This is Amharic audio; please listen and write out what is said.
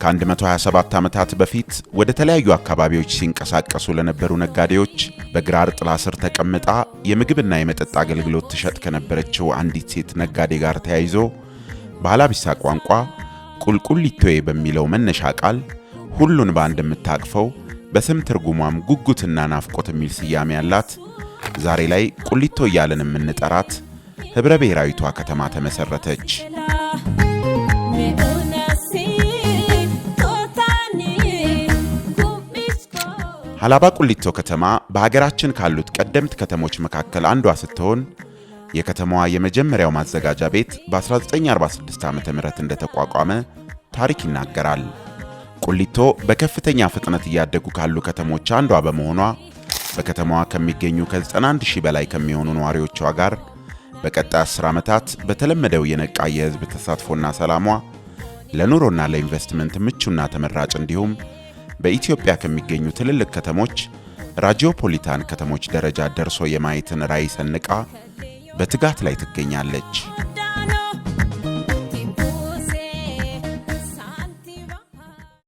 ከ127 ዓመታት በፊት ወደ ተለያዩ አካባቢዎች ሲንቀሳቀሱ ለነበሩ ነጋዴዎች በግራር ጥላ ስር ተቀምጣ የምግብና የመጠጥ አገልግሎት ትሸጥ ከነበረችው አንዲት ሴት ነጋዴ ጋር ተያይዞ በሃላቢሳ ቋንቋ ቁልቁሊቶዬ በሚለው መነሻ ቃል ሁሉን በአንድ የምታቅፈው፣ በስም ትርጉሟም ጉጉትና ናፍቆት የሚል ስያሜ ያላት፣ ዛሬ ላይ ቁሊቶ እያልን የምንጠራት ኅብረ ብሔራዊቷ ከተማ ተመሠረተች። Meunasi totani kumisko. ሀላባ ቁሊቶ ከተማ በሀገራችን ካሉት ቀደምት ከተሞች መካከል አንዷ ስትሆን የከተማዋ የመጀመሪያው ማዘጋጃ ቤት በ1946 ዓ ም እንደተቋቋመ ታሪክ ይናገራል። ቁሊቶ በከፍተኛ ፍጥነት እያደጉ ካሉ ከተሞች አንዷ በመሆኗ በከተማዋ ከሚገኙ ከ91 ሺህ በላይ ከሚሆኑ ነዋሪዎቿ ጋር በቀጣይ 10 ዓመታት በተለመደው የነቃ የሕዝብ ተሳትፎና ሰላሟ ለኑሮና ለኢንቨስትመንት ምቹና ተመራጭ እንዲሁም በኢትዮጵያ ከሚገኙ ትልልቅ ከተሞች ራጂዮፖሊታን ከተሞች ደረጃ ደርሶ የማየትን ራዕይ ሰንቃ በትጋት ላይ ትገኛለች።